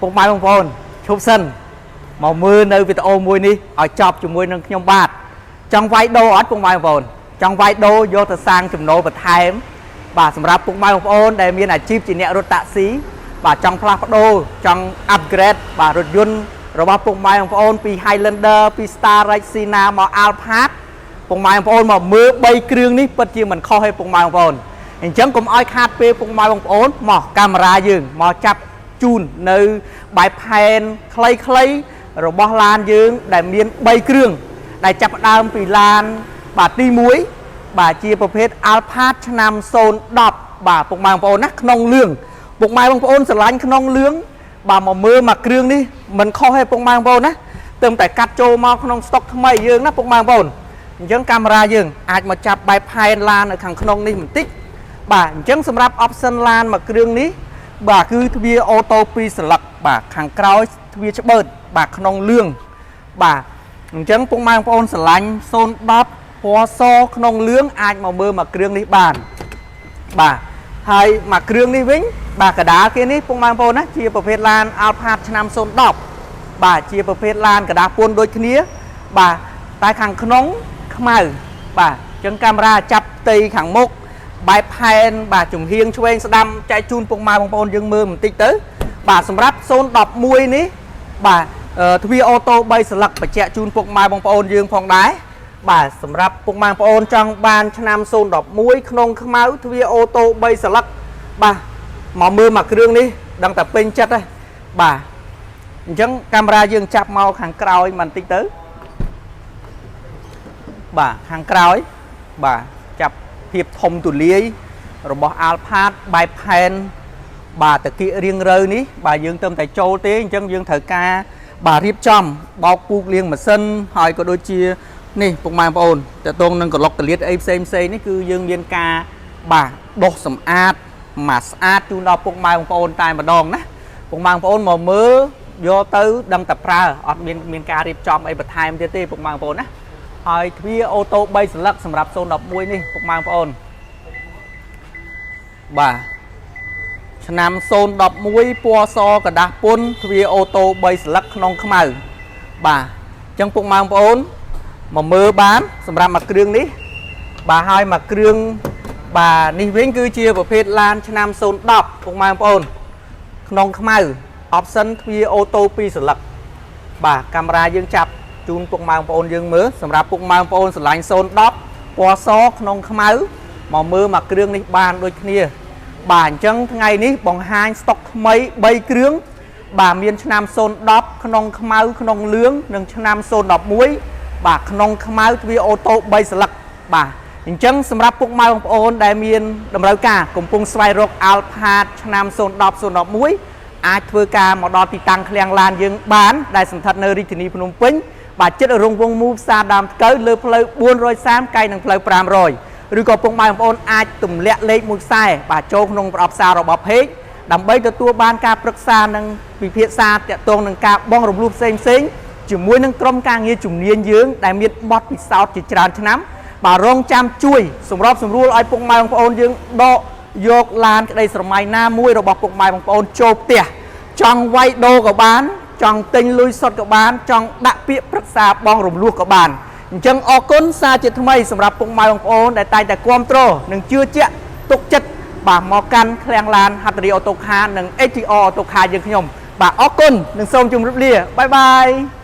ពុកម៉ែបងប្អូនឈប់សិនមកមើលនៅវីដេអូមួយនេះឲ្យចប់ជាមួយនឹងខ្ញុំបាទចង់វាយដូរអត់ពុកម៉ែបងប្អូនចង់វាយដូរយកទៅសាងចំណូលបន្ថែមបាទសម្រាប់ពុកម៉ែបងប្អូនដែលមានអាជីពជាអ្នករត់តាក់ស៊ីបាទចង់ផ្លាស់ប្ដូរចង់ upgrade បាទរថយន្តរបស់ពុកម៉ែបងប្អូនពី Highlander ពី Starex Sienna មក Alphard ពុកម៉ែបងប្អូនមកមើល3គ្រឿងនេះពិតជាមិនខុសទេពុកម៉ែបងប្អូនអញ្ចឹងកុំឲ្យខាតពេលពុកម៉ែបងប្អូនមកកាមេរ៉ាយើងមកចាប់ជូននៅបែបផែនខ្លីៗរបស់ឡានយើងដែលមាន3គ្រឿងដែលចាប់ផ្ដើមពីឡានបាទទី1បាទជាប្រភេទ Alphard ឆ្នាំ010បាទពុកម៉ែបងប្អូនណាក្នុងលឿងពុកម៉ែបងប្អូនស្រឡាញ់ក្នុងលឿងបាទមកមើលមកគ្រឿងនេះមិនខុសទេពុកម៉ែបងប្អូនណាទើបតែកាត់ចូលមកក្នុងស្តុកថ្មីយើងណាពុកម៉ែបងប្អូនអញ្ចឹងកាមេរ៉ាយើងអាចមកចាប់បែបផែនឡាននៅខាងក្នុងនេះបន្តិចបាទអញ្ចឹងសម្រាប់ option ឡានមួយគ្រឿងនេះបាទគឺទ្វារអូតូ2សន្លឹកបាទខាងក្រោយទ្វារច្បឺតបាទក្នុងលឿងបាទអញ្ចឹងពុកម៉ែបងប្អូនស្រឡាញ់010ពណ៌សក្នុងលឿងអាចមកមើលមួយគ្រឿងនេះបានបាទហើយមួយគ្រឿងនេះវិញបាទកដាលគេនេះពុកម៉ែបងប្អូនណាជាប្រភេទឡាន Alphard ឆ្នាំ010បាទជាប្រភេទឡានក្រដាសពន្ធដូចគ្នាបាទតែខាងក្នុងខ្មៅបាទអញ្ចឹងកាមេរ៉ាចាប់ផ្ទៃខាងមុខបែបផែនបាទជំហៀងឆ្វេងស្ដាំចែកជូនពុកម៉ែបងប្អូនយើងមើលបន្តិចទៅបាទសម្រាប់011នេះបាទទ្វារអូតូ3សន្លឹកបញ្ជាក់ជូនពុកម៉ែបងប្អូនយើងផងដែរបាទសម្រាប់ពុកម៉ែបងប្អូនចង់បានឆ្នាំ011ក្នុងខ្មៅទ្វារអូតូ3សន្លឹកបាទមកមើលមួយគ្រឿងនេះដឹងតែពេញចិត្តហើយបាទអញ្ចឹងកាមេរ៉ាយើងចាប់មកខាងក្រោយបន្តិចទៅបាទខាងក្រោយបាទចាប់ភាពធំទូលាយរបស់ Alphard បែបផែនបាទតកៀករៀងរូវនេះបាទយើងទៅតែចូលទេអញ្ចឹងយើងត្រូវការបាទរៀបចំបោកពូកលាងម៉ាស៊ីនហើយក៏ដូចជានេះពុកម៉ែបងប្អូនតកតងនឹងក្លុកតលៀតអីផ្សេងផ្សេងនេះគឺយើងមានការបាទដុសសម្អាតមកស្អាតជូនដល់ពុកម៉ែបងប្អូនតែម្ដងណាពុកម៉ែបងប្អូនមកមើលយកទៅដឹងតែប្រើអត់មានមានការរៀបចំអីបន្ថែមទៀតទេពុកម៉ែបងប្អូនណាហើយទ្វារអូតូ3សន្លឹកសម្រាប់011នេះពុកម៉ែបងប្អូនបាទឆ្នាំ011ពណ៌សក្រដាសពន្ធទ្វារអូតូ3សន្លឹកក្នុងខ្មៅបាទអញ្ចឹងពុកម៉ែបងប្អូនមកមើលបានសម្រាប់មួយគ្រឿងនេះបាទហើយមួយគ្រឿងបាទនេះវិញគឺជាប្រភេទឡានឆ្នាំ010ពុកម៉ែបងប្អូនក្នុងខ្មៅ option ទ្វារអូតូ2សន្លឹកបាទកាមេរ៉ាយើងចាប់ជូនពុកម៉ែបងប្អូនយើងមើលសម្រាប់ពុកម៉ែបងប្អូនស្រឡាញ់010ពណ៌សក្នុងខ្មៅមកមើលមួយគ្រឿងនេះបានដូចគ្នាបាទអញ្ចឹងថ្ងៃនេះបង្ហាញស្តុកថ្មី3គ្រឿងបាទមានឆ្នាំ010ក្នុងខ្មៅក្នុងលឿងនិងឆ្នាំ011បាទក្នុងខ្មៅទ្វារអូតូ3សន្លឹកបាទអញ្ចឹងសម្រាប់ពុកម៉ែបងប្អូនដែលមានតម្រូវការកំពុងស្វែងរក Alphard ឆ្នាំ010 011អាចធ្វើការមកដល់ទីតាំងឃ្លាំងឡានយើងបានដែលស្ថិតនៅរាជធានីភ្នំពេញបាទជិតរោងវងមូផ្សារដើមថ្កូវលើផ្លូវ430កែងនឹងផ្លូវ500ឬក៏ពុកម៉ែបងប្អូនអាចទម្លាក់លេខមួយខ្សែបាទចូលក្នុងប្រអប់សាររបស់ page ដើម្បីទទួលបានការប្រឹក្សានិងពិភាក្សាទាក់ទងនឹងការបង់រំលោះផ្សេងផ្សេងៗជាមួយនឹងក្រុមការងារជំនាញយើងដែលមានបទពិសោធន៍ជាច្រើនឆ្នាំបាទរងចាំជួយសម្របសម្រួលឲ្យពុកម៉ែបងប្អូនយើងដកយកឡានក្តីស្រមៃណាមួយរបស់ពុកម៉ែបងប្អូនចូលផ្ទះចង់វាយដូរក៏បាន ចង់ទិញលុយសុទ្ធក៏បាន ចង់ដាក់ពាក្យប្រឹក្សាបងរំលោះក៏បានអញ្ចឹងអរគុណសារជាថ្មីសម្រាប់ពុកម៉ែបងប្អូនដែលតែងតែគ្រប់គ្រងនិងជឿជាក់ទុកចិត្តបាទមកកាន់ឃ្លាំងឡានហត្ថរីអូតូខានិង HTR អូតូខាយើងខ្ញុំបាទអរគុណនិងសូមជម្រាបលា bye bye.